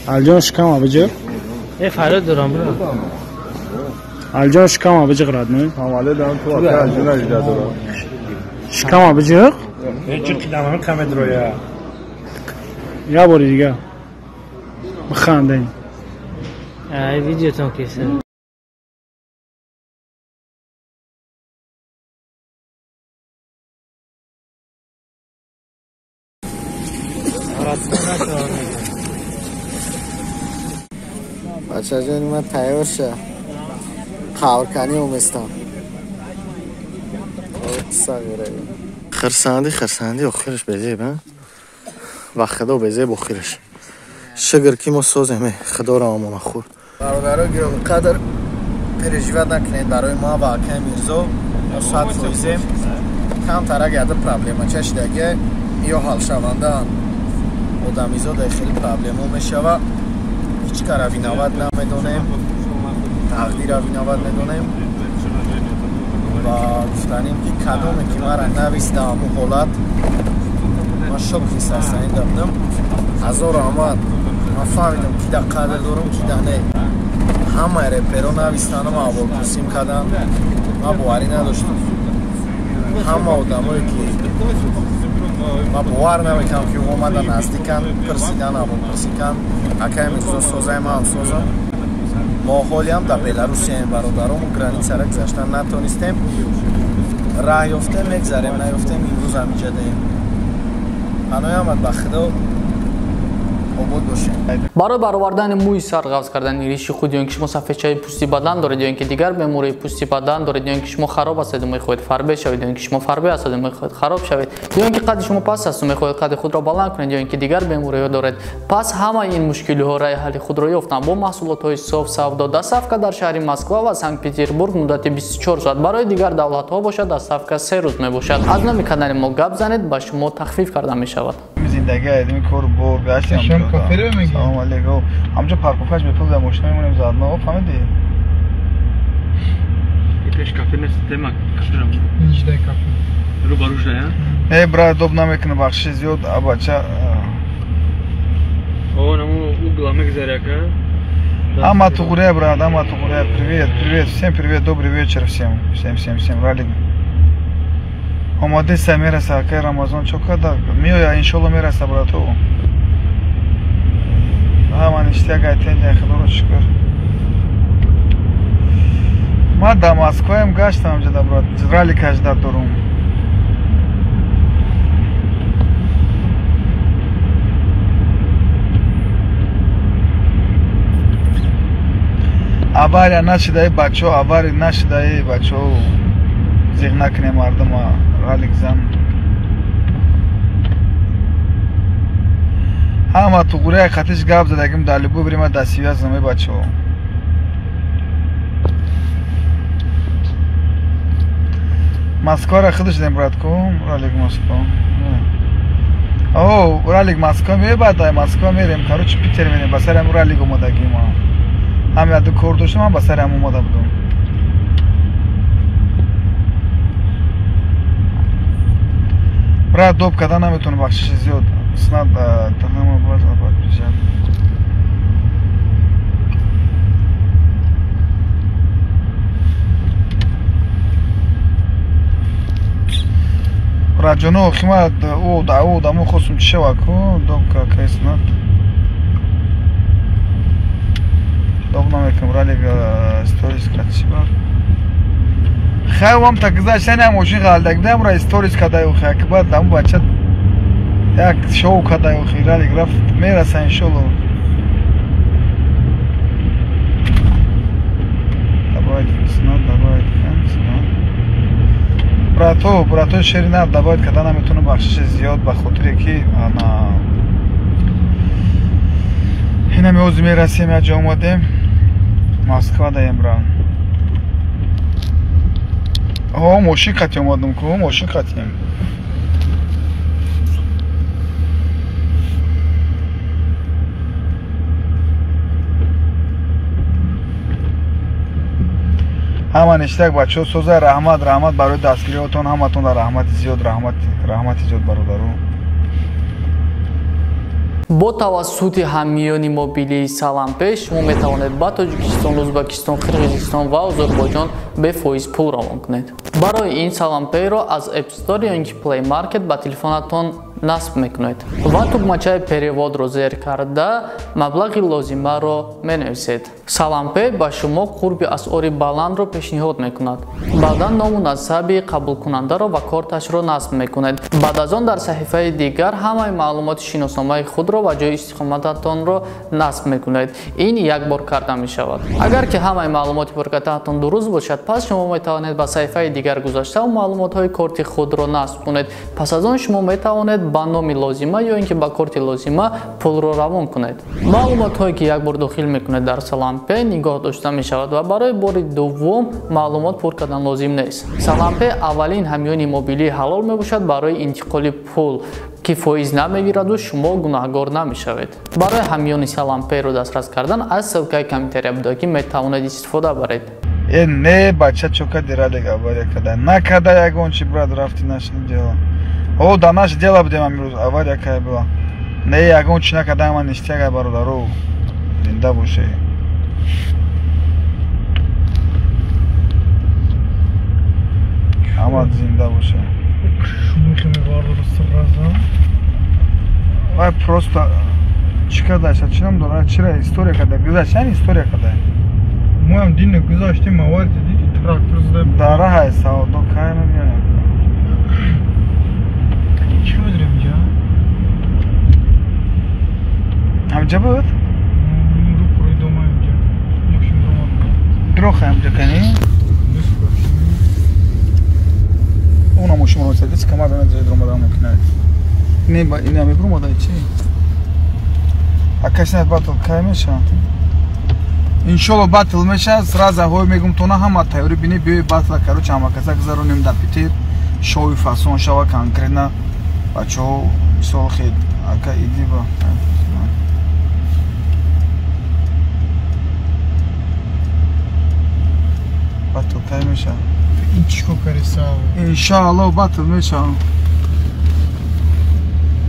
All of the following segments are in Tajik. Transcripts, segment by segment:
Алҷон шикама биҷиқ. Э фарёд дорам бро. Алҷон шикама биҷиқ радной. Ҳамале дам ту ака Алҷон ажда дорам. Шикама биҷиқ. Э чиқидам ҳам камедроя. Я бори дига. Бихандем. Ай видеотон кеса. Бачаҷони ман тайёр ша. Қаврканӣ оместам. Хирсанди хирсанди охираш безеб, ва худо безеб охираш. Шукр ки мо созем, худоро амона хур. Бародаро гиромиқадр, переживать накунед барои ма ва акаи Мирзо. Мо 100%-ем. Камтарак яда проблемача шидаги ё ҳалшавандаанд. Одамизода хеле проблемо мешава. Ҳеҷ кара виноват намедонем, тақдира виноват медонем ва гуфтанем ки кадоме ки мара нависта ҳамун ҳолат ман шок ҳисастанида будам. Ҳазор раҳмат. Ман фаҳмидам ки да қадр дорам, ки да не. Ҳамаи реперо навистанам, аҳволпурсим кардам, ман боварӣ надоштам. Ҳама одамое ки ман бовар намекардам ки омада наздикан, пирсидан, аҳволпурсӣ кан. Акаи Мирзо созай, ман созам. Мо ҳолиам дар Беларусияем бародарому, границара гузаштан натонистем. Раҳ ёфтем, мегзарем, наёфтем, имрӯз ҳамиҷа даем. Паноҳи омад ба Худо, обод бошем. Барои баровардани мӯи сар, ғафз кардани риши худ, ё ин ки шумо сафедчаи пӯсти бадан доред, ё ин ки дигар бемории пӯсти бадан доред, ё ин ки шумо хароб ҳастед ва мехоҳед фарбе шавед, ё ин ки шумо фарбе ҳастед ва мехоҳед хароб шавед, ё ин ки қади шумо паст аст ва мехоҳед қади худро баланд кунед, ё ин ки дигар бемориҳо доред, пас ҳамаи ин мушкилиҳо раҳи ҳалли худро ёфтанд бо маҳсулотҳои соф савдо. Доставка дар шаҳри Москва ва Санкт-Петербург муддати 24 соат, барои дигар давлатҳо бошад доставка 3 рӯз мебошад. Аз номи канали мо гап занед, ба шумо тахфиф карда мешавад. Зиндагӣ айдими кор бор гаштем. Салом алейкум. Ҳамҷо парковкаш бепул дар мошина мемонем заодно, фаҳмидӣ? Пеш кафе нест, тема кафе. Ниждай кафе. Рӯ ба рӯ жда, я? Э, брат, доб намекунам, бахши зиёд, а бача. О, наму угла мегзари ака. Ама тугуре, брат, ама тугуре. Привет, привет, всем привет, добрый вечер всем. Всем, всем, всем. Ралик. Омадеса мераса, акай Рамазон чо када? Миоя, иншолло мераса, брату. Ама ништяк айтенҷа, худоро шукр. Ма да Москваем гаштам ҷада, брат. Ралик ажда дорум. Авария нашидаи бачо, авария нашидаи бачо. Зиғ накунем мардума. Ралик зан. Ҳама туғурия хатиш гап задагим дар любой время дар связь бачо. Москвара худаш дем брат ку, Ралик Москва. О, Ралик Москва мебад, Москва мерем, короче Питер мерем, ба сари ҳам Ралик омадагим ма. Ҳам яду кор доштам, ҳам ба сари ҳам омада будам. Брат, доб кардан наметавонам, бахшиши зиёд. Снад тахама бояд абад бишад. Братҷоно, хима ӯ да ӯ дамо хостум чӣ шава ку, доб какай снад. Доб намекунам, ралик сторис качи бар. Хай вам так гузаштани ҳам мошин ғалдаг будам, ра сторис кадай охи, аки баъд даму бача як шоу кадай охи, ралик рафт мераса иншолло. Добавить снад, добавить снад. Брато, брато шери нав добавить кардан наметавонам, бахшиши зиёд ба хотире ки ана инами ҳозир мерасем, як ҷо омадем, Москва даем бра. О, мошин қати омадам ку, мошин қатием. Ҳама ништак бачаҳо соза, раҳмат, раҳмат барои дастгириҳотон, ҳаматон дар раҳмати зиёд, раҳмат, раҳмати зиёд бародаро. Бо тавассути ҳамёни мобилии Салампей шумо метавонед ба Тоҷикистон, Ӯзбекистон, Қирғизистон ва Озарбойҷон бефоиз пул равон кунед. Барои ин Салампейро аз App Store ё инки Play Market ба телефонатон насб мекунед ва тугмачаи переводро зер карда маблағи лозимаро менависед. Салампей ба шумо қурби асъори баландро пешниҳод мекунад. Баъдан ному насаби қабулкунандаро ва корташро насб мекунед. Баъд аз он дар саҳифаи дигар ҳамаи маълумоти шиносномаи худро ва ҷои истиқомататонро насб мекунед. Ин як бор карда мешавад. Агар ки ҳамаи маълумоти пуркатаатон дуруст бошад, пас шумо метавонед ба саҳифаи дигар гузашта маълумотҳои корти худро насб кунед. Пас аз он шумо метавонед ба номи лозима ё ин ки ба корти лозима пулро равон кунед. Маълумотҳое ки як бор дохил мекунед дар Салампей нигоҳ дошта мешавад ва барои бори дуввум маълумот пур кардан лозим нест. Салампей аввалин ҳамёни мобилии ҳалол мебошад барои интиқоли пул ки фоиз намегираду шумо гунаҳгор намешавед. Барои ҳамёни Салампейро дастрас кардан аз ссилкаи комментария буда ки метавонед истифода баред. Э не бача чока диралег авария када накада ягон чи брат рафти наше дело. О да наше дело будем амрӯз авария кай была. Не ягон чи накада ман ништяга бародаро. Зинда боше. Ҳама зинда боше. Вай просто чӣ кадаша чӣ нам дора чира история када гузашта история када. Моям дин гузаштем авария диди трактор зада. Дар раҳай савдо кай мебиёям. Чӣ медорем инҷа? Ҳамҷа буд? Рӯ пурӣ дома инҷа. Мошин дома. Дроха ҳамҷа кани? Уна мошин ро садис камар на ҷой дромада мумкин аст. Не ба ина мебромада чи? Акаш батл кай меша? Иншолло батл меша, сразу ҳой мегум тона ҳама тайёри бини биёи батла короче ҳама каса гузаронем дар Питер, шоуи фасон шава конкретно бачаҳо мисол хед ака иди ба батл кай меша? Ин чико кариса? Иншалло батл меша.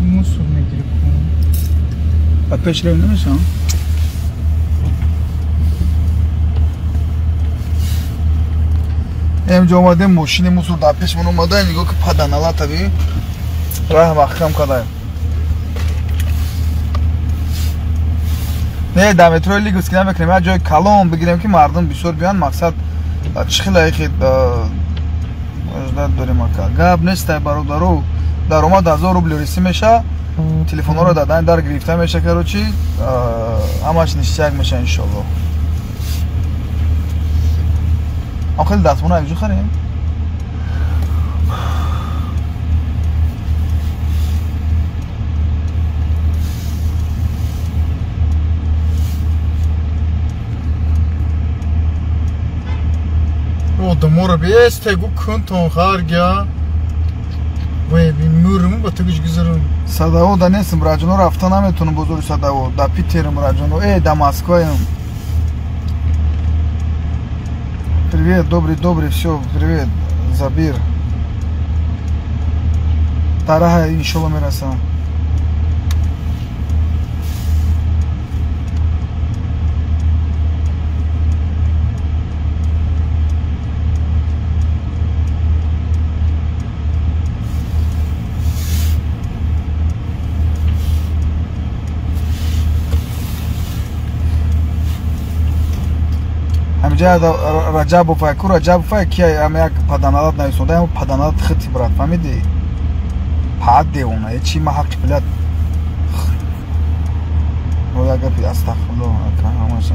Мусор мегирем. Ба пеш рев намеша? Эмҷо омадем мошини мусор дар пешмон омада нигоҳ ки паданала таби раҳ маҳкам кадаем. Не дар метрои Лиговский намекунем, як ҷои калон бигирем ки мардум бисёр биёянд, мақсад чӣ хеле хед ждат дорем ака. Гап нестай бародаро, даромад 1000 рубли рисӣ меша, телефонҳоро дадан дар гирифта меша, короче ҳамаш ништяк меша иншолло. Ам хеле дастмона якҷо харем? Одаморо бесте гу кунтон харгя. Вай би мурму ба тугиш гузарум. Садаво да нестам браҷоно, рафта наметонам бозори Садаво. Да Питерам браҷоно, да Москваем. Привет, добрый, добрый, все, привет, Забир. Тараха, иншолло мерасам. Ҳамҷа Раҷабов ку Раҷабов ки ам як паданалат нависонда, ам паданалат хити брат, фаҳмидӣ? Пад девона, чи ма ҳаққи билад. О як гапи астағфируллоҳ, ака ҳамаша.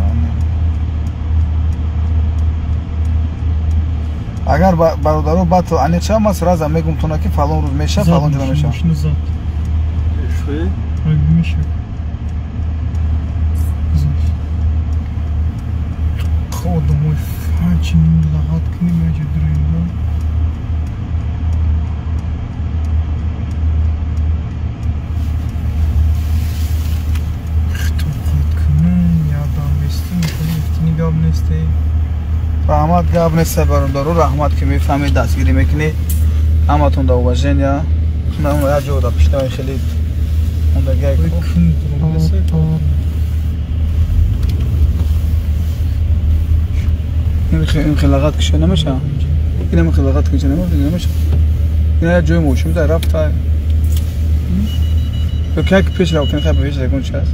Агар бародаро батл аниқ шава, ман сразу мегум тона ки фалон рӯз меша, фалон ҷо меша. Одамои фанчи лагат кунем яҷа дуремда. Хитоқат кунем, ядам бестим, хеле гап несте. Раҳмат гап нест бародаро, раҳмат ки мефаҳмед, дастгирӣ мекунӣ. Ҳаматон да уважения. Як ҷо да пиштаи хеле ондагиай ку. این خلاقات کشه نمیشه. اینم خلاقات کشه نمیشه. این جای موشم در رفت تا. تو که پیش رفتن خیلی پیش رفتن چه است؟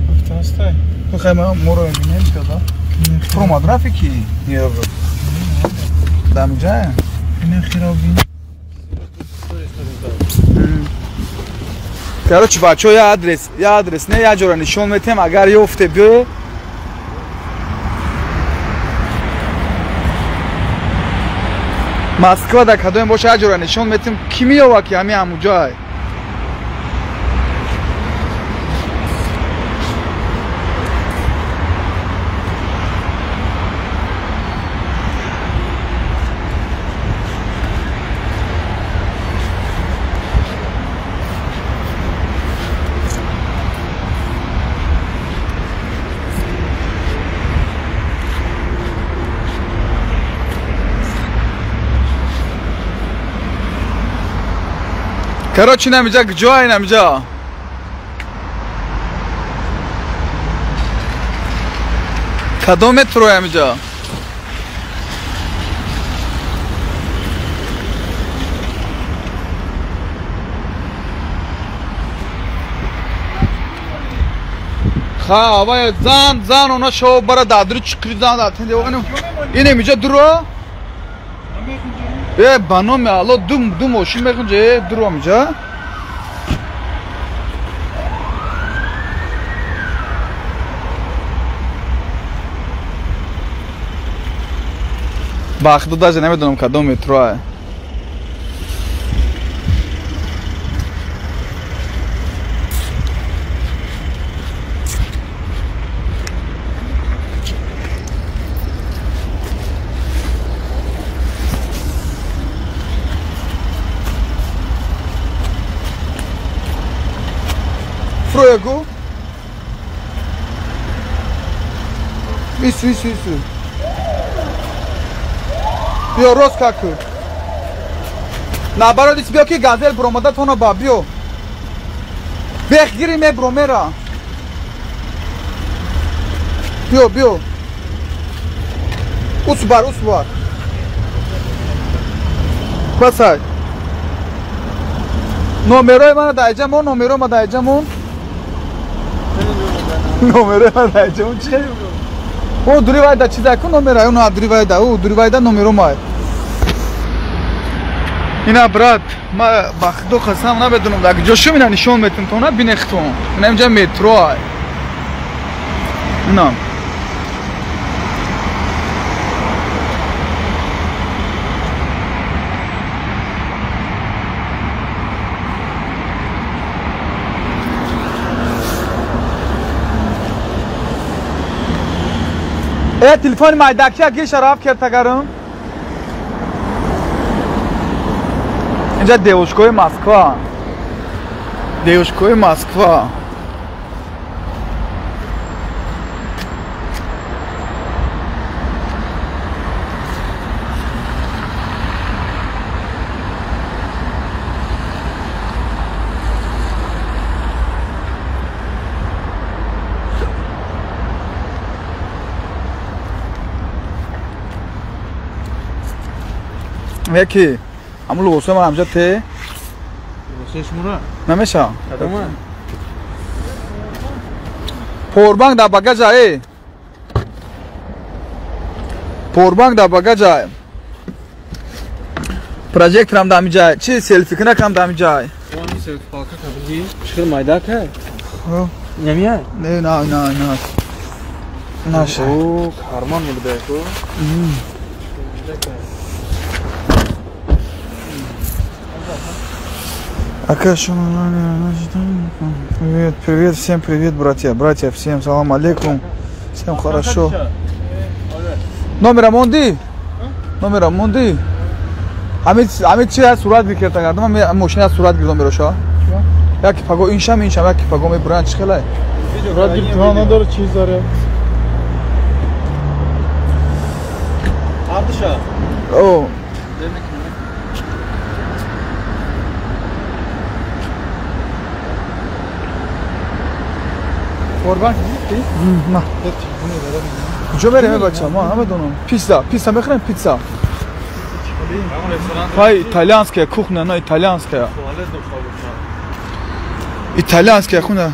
گفت هسته. تو خیلی ما مورو می‌بینیم که دا. پرو مدرفی کی نیرو. دمجه. این خرابی. Короче, бачо, я адрес не, я ҷора нишон метем, агар ёфте биёе. Москва да кадоем боша, я ҷора нишон метем, ки меёва ки ҳами ҳамуҷай. Короче, намиҷа куҷое намиҷа? Кадом метро амиҷа? Ха, авай зан она шо бара дадри чиқри зан датин девоғани. Ин амиҷа дуро? Э, ба номи Алло, ду мошин мехунҷа, дуро амиҷа. Бахто даже намедонам кадом метроа. Фроягу? Ису. Биё, рост каку. Наоборот, биё ки газел бромада тона ба, биё. Бех гири ме бромера. Биё. Усбар. Басай. Номерои мана даиҷамон, номерои ма даиҷамон. Номерои ма даиҷамон чи? О, дури вайда чиза ку номера, о, дури вайда, о, дури вайда номеро май. Ина брат, ма ба худо қасам намедонам, дар куҷо шум ина нишон метум то на бинехтон. Ина инҷа метро ай. Ина. Э, телефони майдакча ки шараф кертагарам. Инҷа девушкои Москва. Девушкои Москва. Яки, ҳамун либосҳои ман ҳамҷа те? Либосҳои шуморо? Намеша. Кадома? Пауэрбанк дар багажа, э. Пауэрбанк дар багажа. Прожекторам дар ҳамин ҷай. Чи селфикунакам дар ҳамин ҷай. Он селфи палка кабиди? Чӣ майда кай? Намия? Не, на, на, на. Наша. О, карман мебудай ку. Привет, привет, всем привет, братья, братья, всем салам алейкум, всем хорошо. Номера монди? Номера монди? Ами чи аз сурат гирифта гардам, ами мошина аз сурат гирифта номероша. Яки паго иншам, иншам, яки паго мебуранд чи хелай? Сурат гирифта надора, чиз дора. Ардыша. О. Қурбан На. Куҷо мерем, бача? Ма намедонам. Пицца, пицца мехӯрем, пицца. Хай, итальянская кухня, на итальянская. Итальянская кухня.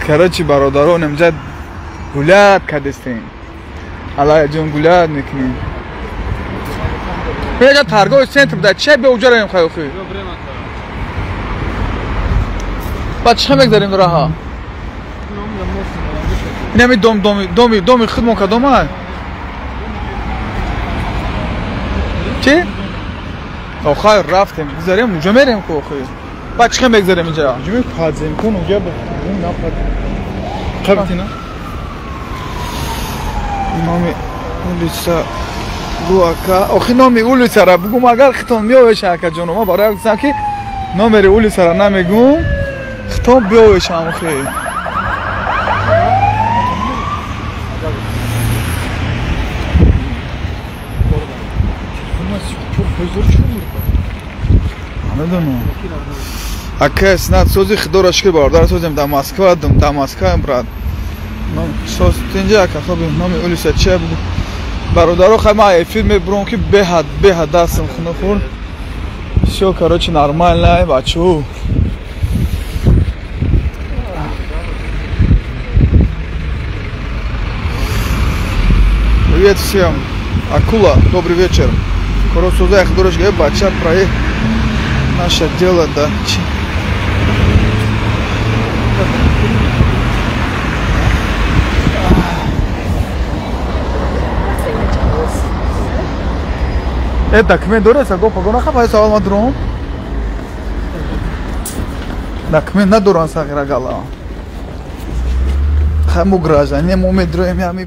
Короче, бародарон, имҷа гулят кардестем. Аллоҳ ҷон, гулят мекунем. Бега торговый центр да че бе уҷараем хайохи. Ба чӣ мегзарем раҳа? Инами дом доми доми доми худмон кадома? Чи? Охай рафтем, гузарем, уҷа мерем ку охи. Ба чӣ мегзарем инҷа? Ҷуми падзем кун уҷа ба напад. Қабтина? Номи улица гу ака. Охи номи улицара бугум агар хитон меовеша ака ҷоно. Ма барои гуфтам ки номери улицара намегум. Хитон биовешам охи. Намедонам. Ака снат сози худоро шукр бародар созем дар Москва дум, дар Москва брат. Соз тинҷа ака хоби номи улица че бугу. Бародаро хай ма эфир мебурам ки беҳад беҳад дастам хуна хӯрд. Всё, короче, нормально, бачо. Привет всем. Акула, добрый вечер. Короче, худоро бача проект наше дело, да. Э, документ доред, саго погона хабай савол ма дуром. Документ надоран сағира гала. Хай мо граждане, мо медроем ями.